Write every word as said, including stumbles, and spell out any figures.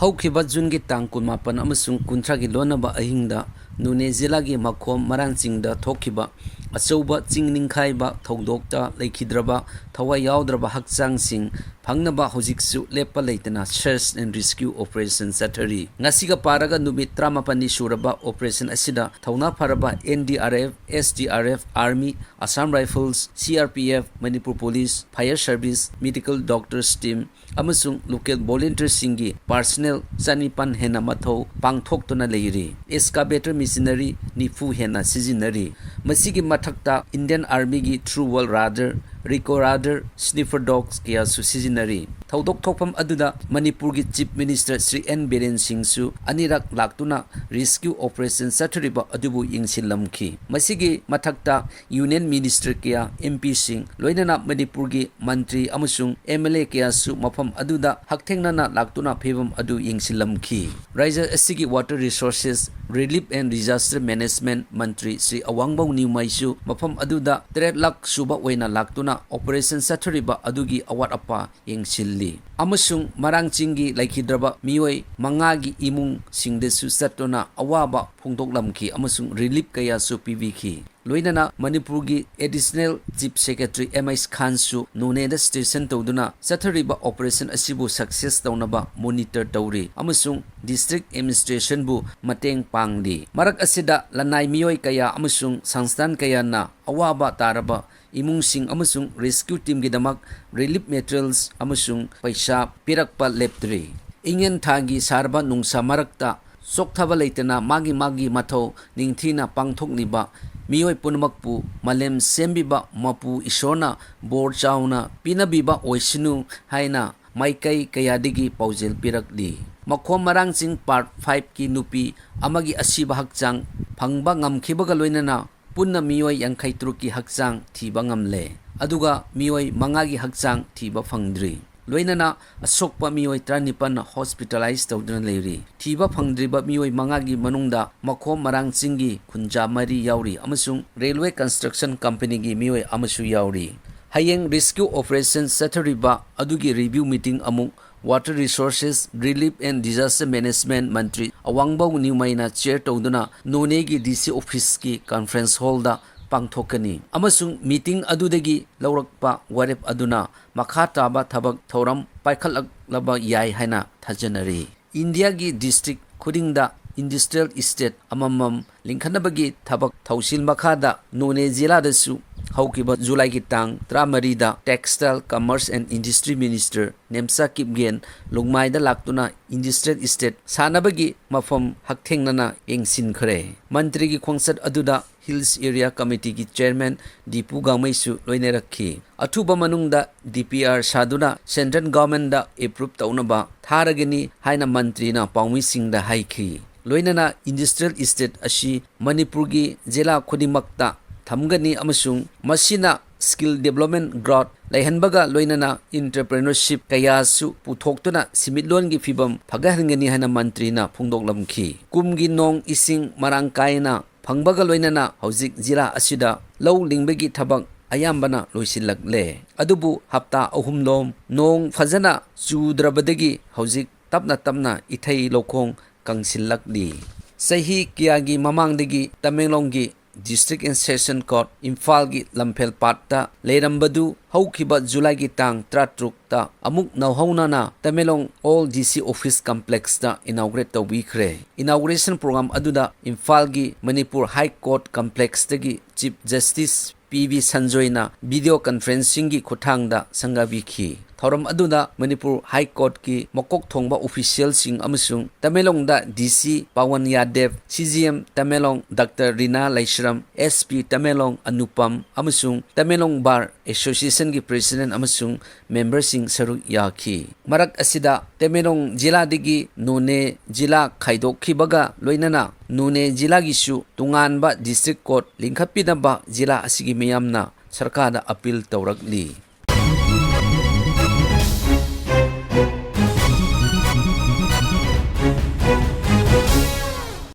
ꯍꯧꯈꯤꯕ ꯖꯨꯟꯒꯤ ꯇꯥꯡ ꯀꯨꯟꯃꯥꯄꯟ ꯑꯃꯁꯨꯡ ꯀꯨꯟꯊ꯭ꯔꯥꯒꯤ ꯂꯣꯟꯅꯕ ꯑꯍꯤꯡꯗ ꯅꯣꯅꯦ ꯖꯤꯂꯥꯒꯤ ꯃꯈꯣꯝ ꯃꯔꯥꯡ ꯆꯤꯡꯗ ꯊꯣꯛꯈꯤꯕ ꯑꯆꯧꯕ ꯆꯤꯡ ꯅꯤꯡꯈꯥꯏꯕ ꯊꯧꯗꯣꯛꯇ ꯂꯩꯈꯤꯗ꯭ꯔꯕ ꯊꯋꯥꯏ ꯌꯥꯎꯗ꯭ꯔꯕ ꯍꯛꯆꯥꯡꯁꯤꯡ ꯐꯪꯅꯕ ꯍꯧꯖꯤꯛꯁꯨ ꯂꯦꯞꯄ ꯂꯩꯇꯅ search and rescue operation ꯆꯠꯊꯔꯤ꯫ ꯉꯁꯤꯒ ꯄꯥꯔꯒ ꯅꯨꯃꯤꯠ ꯇꯔꯥꯃꯥꯄꯟꯅꯤ ꯁꯨꯔꯕ operation ꯑꯁꯤꯗ ꯊꯧꯅꯥ ꯐꯔꯕ N D R F, S D R F, Army, Assam Rifles, C R P F, Manipur Police, Fire Service, Medical Doctors Team ꯑꯃꯁꯨꯡ local volunteersꯁꯤꯡꯒꯤ personnel ꯆꯅꯤꯄꯥꯟ ꯍꯦꯟꯅ ꯃꯊꯧ ꯄꯥꯡꯊꯣꯛꯇꯨꯅ ꯂꯩꯔꯤ꯫ Excavator machinery ꯅꯤꯐꯨ ꯍꯦꯟꯅ ꯁꯤꯖꯤꯟꯅꯔꯤ꯫ ꯃꯁꯤꯒꯤ ꯃꯊꯛꯇ Indian Armyꯒꯤ True World Radar, Rico Radar, Sniffer Dogs ꯀꯌꯥꯁꯨ ꯁꯤꯖꯤꯟꯅꯔꯤ꯫ ꯊꯧꯗꯣꯛ ꯊꯣꯛꯐꯝ ꯑꯗꯨꯗ ꯃꯅꯤꯄꯨꯔꯒꯤ Chief Minister Shri N Biren ꯁꯤꯡꯁꯨ ꯑꯅꯤꯔꯛ ꯂꯥꯛꯇꯨꯅ rescue operation ꯆꯠꯊꯔꯤꯕ ꯑꯗꯨꯕꯨ ꯌꯦꯡꯁꯤꯜꯂꯝꯈꯤ꯫ ꯃꯁꯤꯒꯤ ꯃꯊꯛꯇ Union Minister ꯀꯌꯥ, M Pꯁꯤꯡ, ꯂꯣꯏꯅꯅ ꯃꯅꯤꯄꯨꯔꯒꯤ ꯃꯟꯇ꯭ꯔꯤ ꯑꯃꯁꯨꯡ M L A ꯀꯌꯥꯁꯨ ꯃꯐꯝ ꯑꯗꯨꯗ ꯍꯛꯊꯦꯡꯅꯅ ꯂꯥꯛꯇꯨꯅ ꯐꯤꯕꯝ ꯑꯗꯨ ꯌꯦꯡꯁꯤꯜꯂꯝꯈꯤ꯫ ꯔꯥꯖ꯭ꯌ ꯑꯁꯤꯒꯤ Water Resources, Relief and Disaster Management ꯃꯟꯇ꯭ꯔꯤ ꯁ꯭ꯔꯤ ꯑꯋꯥꯡꯕꯧ ꯅ꯭ꯌꯨꯃꯩꯁꯨ ꯃꯐꯝ ꯑꯗꯨꯗ ꯇꯔꯦꯠ ꯂꯥꯈ ꯁꯨꯕ ꯑꯣꯏꯅ ꯂꯥꯛꯇꯨꯅ operation ꯆꯠꯊꯔꯤꯕ ꯑꯗꯨꯒꯤ ꯑꯋꯥꯠ ꯑꯄꯥ ꯌꯦꯡꯁꯤꯜꯂꯤ ꯑꯃꯁꯨꯡ ꯃꯔꯥꯡ ꯆꯤꯡꯒꯤ ꯂꯩꯈꯤꯗ꯭ꯔꯕ ꯃꯤꯑꯣꯏ ꯃꯉꯥꯒꯤ ꯏꯃꯨꯡꯁꯤꯡꯗꯁꯨ ꯆꯠꯇꯨꯅ ꯑꯋꯥꯕ ꯐꯣꯡꯗꯣꯛꯂꯝꯈꯤ ꯑꯃꯁꯨꯡ relief ꯀꯌꯥꯁꯨ ꯄꯤꯕꯤꯈꯤ꯫ ꯂꯣꯏꯅꯅ ꯃꯅꯤꯄꯨꯔꯒꯤ Additional Chief Secretary M H ꯈꯥꯟꯁꯨ ꯅꯣꯅꯦꯗ station ꯇꯧꯗꯨꯅ ꯆꯠꯊꯔꯤꯕ operation ꯑꯁꯤꯕꯨ success ꯇꯧꯅꯕ monitor ꯇꯧꯔꯤ ꯑꯃꯁꯨꯡ district administrationꯕꯨ ꯃꯇꯦꯡ ꯄꯥꯡꯂꯤ꯫ ꯃꯔꯛ ꯑꯁꯤꯗ ꯂꯅꯥꯏ ꯃꯤꯑꯣꯏ ꯀꯌꯥ ꯑꯃꯁꯨꯡ ꯁꯪꯁꯊꯥꯟ ꯀꯌꯥꯅ ꯑꯋꯥꯕ ꯇꯥꯔꯕ ꯏꯃꯨꯡꯁꯤꯡ ꯑꯃꯁꯨꯡ rescue teamꯒꯤꯗꯃꯛ relief materials ꯑꯃꯁꯨꯡ ꯄꯩꯁꯥ ꯄꯤꯔꯛꯄ ꯂꯦꯞꯇ꯭ꯔꯤ꯫ ꯏꯪꯉꯦꯟ ꯊꯥꯒꯤ ꯁꯥꯔꯕ ꯅꯨꯡꯁꯥ ꯃꯔꯛꯇ ꯆꯣꯛꯊꯕ ꯂꯩꯇꯅ ꯃꯥꯒꯤ ꯃꯥꯒꯤ ꯃꯊꯧ ꯅꯤꯡꯊꯤꯅ ꯄꯥꯡꯊꯣꯛꯂꯤꯕ ꯃꯤꯑꯣꯏ ꯄꯨꯝꯅꯃꯛꯄꯨ ꯃꯥꯂꯦꯝ ꯁꯦꯝꯕꯤꯕ ꯃꯄꯨ ꯏꯁꯣꯔꯅ ꯕꯣꯔ ꯆꯥꯎꯅ ꯄꯤꯅꯕꯤꯕ ꯑꯣꯏꯁꯅꯨ ꯍꯥꯏꯅ ꯃꯥꯏꯀꯩ ꯀꯌꯥꯗꯒꯤ ꯄꯥꯎꯖꯦꯜ ꯄꯤꯔꯛꯂꯤ꯫ ꯃꯈꯣꯝ ꯃꯔꯥꯡ ꯆꯤꯡ Part fiveꯀꯤ ꯅꯨꯄꯤ ꯑꯃꯒꯤ ꯑꯁꯤꯕ ꯍꯛꯆꯥꯡ ꯐꯪꯕ ꯉꯝꯈꯤꯕꯒ ꯂꯣꯏꯅꯅ ꯄꯨꯟꯅ ꯃꯤꯑꯣꯏ ꯌꯥꯡꯈꯩ ꯇꯔꯨꯛꯀꯤ ꯍꯛꯆꯥꯡ ꯊꯤꯕ ꯉꯝꯂꯦ, ꯑꯗꯨꯒ ꯃꯤꯑꯣꯏ ꯃꯉꯥꯒꯤ ꯍꯛꯆꯥꯡ ꯊꯤꯕ ꯐꯪꯗ꯭ꯔꯤ꯫ ꯂꯣꯏꯅꯅ ꯑꯁꯣꯛꯄ ꯃꯤꯑꯣꯏ ꯇꯔꯥꯅꯤꯄꯥꯟꯅ hospitalize ꯇꯧꯗꯨꯅ ꯂꯩꯔꯤ꯫ ꯊꯤꯕ ꯐꯪꯗ꯭ꯔꯤꯕ ꯃꯤꯑꯣꯏ ꯃꯉꯥꯒꯤ ꯃꯅꯨꯡꯗ ꯃꯈꯣꯝ ꯃꯔꯥꯡ ꯆꯤꯡꯒꯤ ꯈꯨꯟꯖꯥ ꯃꯔꯤ ꯌꯥꯎꯔꯤ ꯑꯃꯁꯨꯡ railway construction companyꯒꯤ ꯃꯤꯑꯣꯏ ꯑꯃꯁꯨ ꯌꯥꯎꯔꯤ꯫ ꯍꯌꯦꯡ rescue operation ꯆꯠꯊꯔꯤꯕ ꯑꯗꯨꯒꯤ review meeting ꯑꯃꯨꯛ Water Resources, Relief and Disaster Management ꯃꯟꯇ꯭ꯔꯤ ꯑꯋꯥꯡꯕꯧ ꯅ꯭ꯌꯨꯃꯩꯅ ꯆꯤꯌꯔ ꯇꯧꯗꯨꯅ ꯅꯣꯅꯦꯒꯤ ꯗꯤ ꯁꯤ ꯑꯣꯐꯤꯁꯀꯤ ꯀꯟꯐꯔꯦꯟꯁ ꯍꯣꯜꯗ ꯄꯥꯡꯊꯣꯛꯀꯅꯤ ꯑꯃꯁꯨꯡ ꯃꯤꯇꯤꯡ ꯑꯗꯨꯗꯒꯤ ꯂꯧꯔꯛꯄ ꯋꯥꯔꯦꯞ ꯑꯗꯨꯅ ꯃꯈꯥ ꯇꯥꯕ ꯊꯕꯛ ꯊꯧꯔꯝ ꯄꯥꯏꯈꯠꯂꯛꯂꯕ ꯌꯥꯏ ꯍꯥꯏꯅ ꯊꯥꯖꯅꯔꯤ꯫ ꯏꯟꯗꯤꯌꯥꯒꯤ ꯗꯤꯁꯇ꯭ꯔꯤꯛ ꯈꯨꯗꯤꯡꯗ ꯏꯟꯗꯁꯇ꯭ꯔꯤꯌꯦꯜ ꯏꯁꯇꯦꯠ ꯑꯃꯃꯝ ꯂꯤꯡꯈꯠꯅꯕꯒꯤ ꯊꯕꯛ ꯊꯧꯁꯤꯜ ꯃꯈꯥꯗ ꯅꯣꯅꯦ ꯖꯤꯂꯥꯗꯁꯨ ꯍꯧꯈꯤꯕ ꯖꯨꯂꯥꯏꯒꯤ ꯇꯥꯡ ꯇꯔꯥꯃꯔꯤꯗ Textile, Commerce and Industry Minister Nemcha Kipgen ꯂꯨꯡꯃꯥꯏꯗ ꯂꯥꯛꯇꯨꯅ ꯏꯟꯗꯁꯇ꯭ꯔꯤꯌꯦꯜ ꯏꯁꯇꯦꯠ ꯁꯥꯅꯕꯒꯤ ꯃꯐꯝ ꯍꯛꯊꯦꯡꯅꯅ ꯌꯦꯡꯁꯤꯟꯈ꯭ꯔꯦ꯫ ꯃꯟꯇ꯭ꯔꯤꯒꯤ ꯈꯣꯡꯆꯠ ꯑꯗꯨꯗ ꯍꯤꯜꯁ ꯑꯦꯔꯤꯌꯥ ꯀꯃꯤꯇꯤꯒꯤ ꯆꯤꯌꯔꯃꯦꯟ ꯗꯤꯄꯨ ꯒꯥꯡꯃꯩꯁꯨ ꯂꯣꯏꯅꯔꯛꯈꯤ꯫ ꯑꯊꯨꯕ ꯃꯅꯨꯡꯗ ꯗꯤ ꯄꯤ ꯑꯥꯔ ꯁꯥꯗꯨꯅ ꯁꯦꯟꯇ꯭ꯔꯦꯜ ꯒꯚꯔꯟꯃꯦꯟꯠꯗ ꯑꯦꯄ꯭ꯔꯨꯚ ꯇꯧꯅꯕ ꯊꯥꯔꯒꯅꯤ ꯍꯥꯏꯅ ꯃꯟꯇ꯭ꯔꯤꯅ ꯄꯥꯎꯃꯤꯁꯤꯡꯗ ꯍꯥꯏꯈꯤ꯫ ꯂꯣꯏꯅꯅ ꯏꯟꯗꯁꯇ꯭ꯔꯤꯌꯦꯜ ꯏꯁꯇꯦꯠ ꯑꯁꯤ ꯃꯅꯤꯄꯨꯔꯒꯤ ꯖꯤꯂꯥ ꯈꯨꯗꯤꯡꯃꯛꯇ ꯊꯝꯒꯅꯤ ꯑꯃꯁꯨꯡ ꯃꯁꯤꯅ ꯁ꯭ꯀꯤꯜ ꯗꯤꯕ꯭ꯂꯞꯃꯦꯟꯠ ꯒ꯭ꯔꯣꯊ ꯂꯩꯍꯟꯕꯒ ꯂꯣꯏꯅꯅ ꯑꯦꯟꯇꯔꯄ꯭ꯔꯦꯅꯔꯁꯤꯞ ꯀꯌꯥꯁꯨ ꯄꯨꯊꯣꯛꯇꯨꯅ ꯁꯤꯃꯤꯠꯂꯣꯟꯒꯤ ꯐꯤꯕꯝ ꯐꯒꯠꯍꯟꯒꯅꯤ ꯍꯥꯏꯅ ꯃꯟꯇ꯭ꯔꯤꯅ ꯐꯣꯡꯗꯣꯛꯂꯝꯈꯤ꯫ ꯀꯨꯝꯒꯤ ꯅꯣꯡ ꯏꯁꯤꯡ ꯃꯔꯥꯡ ꯀꯥꯏꯅ ꯐꯪꯕꯒ ꯂꯣꯏꯅꯅ ꯍꯧꯖꯤꯛ ꯖꯤꯂꯥ ꯑꯁꯤꯗ ꯂꯧ ꯂꯤꯡꯕꯒꯤ ꯊꯕꯛ ꯑꯌꯥꯝꯕꯅ ꯂꯣꯏꯁꯤꯜꯂꯛꯂꯦ꯫ ꯑꯗꯨꯕꯨ ꯍꯞꯇꯥ ꯑꯍꯨꯝꯂꯣꯝ ꯅꯣꯡ ꯐꯖꯅ ꯆꯨꯗ꯭ꯔꯕꯗꯒꯤ ꯍꯧꯖꯤꯛ ꯇꯞꯅ ꯇꯞꯅ ꯏꯊꯩ ꯂꯧꯈꯣꯡ ꯀꯪꯁꯤꯜꯂꯛꯂꯤ꯫ ꯆꯍꯤ ꯀꯌꯥꯒꯤ ꯃꯃꯥꯡꯗꯒꯤ ꯇꯃꯦꯡꯂꯣꯡꯒꯤ ꯗꯤꯁꯇ꯭ꯔꯤꯛ ꯑꯦꯟ ꯁꯦꯁꯟ ꯀꯣꯔꯠ ꯏꯝꯐꯥꯜꯒꯤ ꯂꯝꯐꯦꯜ ꯄꯥꯠꯇ ꯂꯩꯔꯝꯕꯗꯨ ꯍꯧꯈꯤꯕ ꯖꯨꯂꯥꯏꯒꯤ ꯇꯥꯡ ꯇꯔꯥꯇꯔꯨꯛꯇ ꯑꯃꯨꯛ ꯅꯧꯍꯧꯅꯅ ꯇꯃꯦꯡꯂꯣꯡ ꯑꯣꯜ ꯗꯤ ꯁꯤ ꯑꯣꯐꯤꯁ ꯀꯝꯄ꯭ꯂꯦꯛꯁꯇ ꯏꯅꯥꯎꯒꯨꯔꯦꯠ ꯇꯧꯕꯤꯈ꯭ꯔꯦ꯫ ꯏꯅꯥꯎꯒꯨꯔꯦꯁꯟ ꯄ꯭ꯔꯣꯒ꯭ꯔꯥꯝ ꯑꯗꯨꯗ ꯏꯝꯐꯥꯜꯒꯤ ꯃꯅꯤꯄꯨꯔ ꯍꯥꯏ ꯀꯣꯔꯠ ꯀꯝꯄ꯭ꯂꯦꯛꯁꯇꯒꯤ ꯆꯤꯐ ꯖꯁꯇꯤꯁ ꯄꯤ ꯕꯤ ꯁꯟꯖꯣꯏꯅ ꯚꯤꯗꯤꯑꯣ ꯀꯟꯐꯔꯦꯟꯁꯤꯡꯒꯤ ꯈꯨꯠꯊꯥꯡꯗ ꯁꯪꯒꯥꯕꯤꯈꯤ꯫ ꯊꯧꯔꯝ ꯑꯗꯨꯗ ꯃꯅꯤꯄꯨꯔ ꯍꯥꯏ ꯀꯣꯔꯠꯀꯤ ꯃꯀꯣꯛ ꯊꯣꯡꯕ ꯑꯣꯐꯤꯁꯤꯌꯦꯜꯁꯤꯡ ꯑꯃꯁꯨꯡ ꯇꯃꯦꯡꯂꯣꯡꯗ ꯗꯤ ꯁꯤ Pawan Yadav, C G M Tamenglong doctor Rina Leishram, S P Tamenglong Anupam ꯑꯃꯁꯨꯡ ꯇꯃꯦꯡꯂꯣꯡ ꯕꯥꯔ ꯑꯦꯁꯣꯁꯤꯌꯦꯁꯟꯒꯤ ꯄ꯭ꯔꯦꯁꯤꯗꯦꯟꯠ ꯑꯃꯁꯨꯡ ꯃꯦꯝꯕꯔꯁꯤꯡ ꯁꯔꯨꯛ ꯌꯥꯈꯤ꯫ ꯃꯔꯛ ꯑꯁꯤꯗ ꯇꯃꯦꯡꯂꯣꯡ ꯖꯤꯂꯥꯗꯒꯤ ꯅꯣꯅꯦ ꯖꯤꯂꯥ ꯈꯥꯏꯗꯣꯛꯈꯤꯕꯒ ꯂꯣꯏꯅꯅ ꯅꯣꯅꯦ ꯖꯤꯂꯥꯒꯤꯁꯨ ꯇꯣꯉꯥꯟꯕ ꯗꯤꯁꯇ꯭ꯔꯤꯛ ꯀꯣꯔꯠ ꯂꯤꯡꯈꯠꯄꯤꯅꯕ ꯖꯤꯂꯥ ꯑꯁꯤꯒꯤ ꯃꯤꯌꯥꯝꯅ ꯁꯔꯀꯥꯔꯗ ꯑꯄꯤꯜ ꯇꯧꯔꯛꯂꯤ꯫